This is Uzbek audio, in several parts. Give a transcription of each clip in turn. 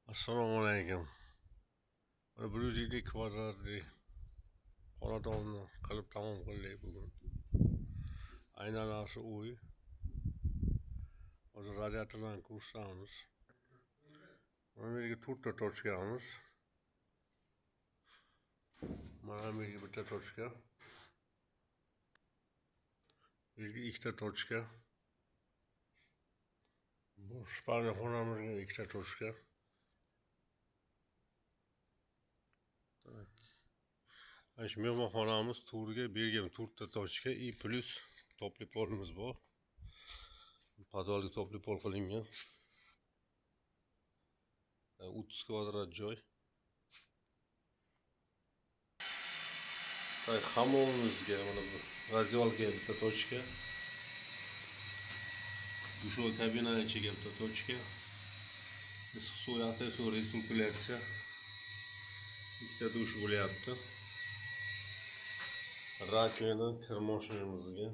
Assalomu alaykum. Mana 150 kvadratli xonadonni qilib tamom qildik bugun. Aynalasi uy. Hozir radiatorlarni ko'rsatamiz. Mana bu yerga to'rtta tochkamiz. Mana bu yerga bitta tochka. Bu yerga ikkita tochka. Bu spalni xonamizga ikkita tochka. Mana shu mehmonxonamiz to'rga bergan to'rtta tochka и плюс topli polimiz bor. Podvalga topli pol qilingan. 30 kvadrat joy. Так, hammomimizga mana bu razdevалkaga bitta tochka. Dushovoy kabinani ichiga bitta tochka. Issiq suv, yoqda suv resirkulyatsiya. Ikkita dush bo'lyapti. Rakovina kir mashinamizga.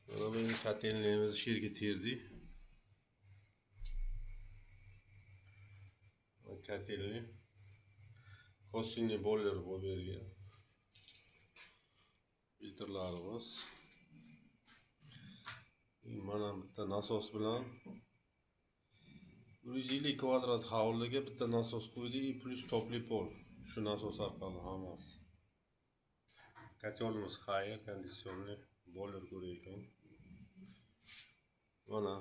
Mana bu endi kotelniyimizni shu yerga terdik. Kotelniy. Kostinli boiler bu yerga. Filtrlarimiz. Mana bitta nasos bilan 150 kvadrat hovliga bitta nasos qo'ydik, plus topli pol. Shu nasos orqali hammasi. Kotelimiz Haier konditsionli boiler ko'rayotgan. Mana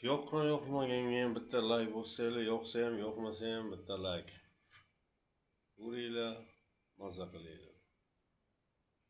yoqqan yoqmaganga ham bitta like bossanglar, yoqsa ham yoqmasa ham bitta like. Ko'ringlar, maza qilinglar.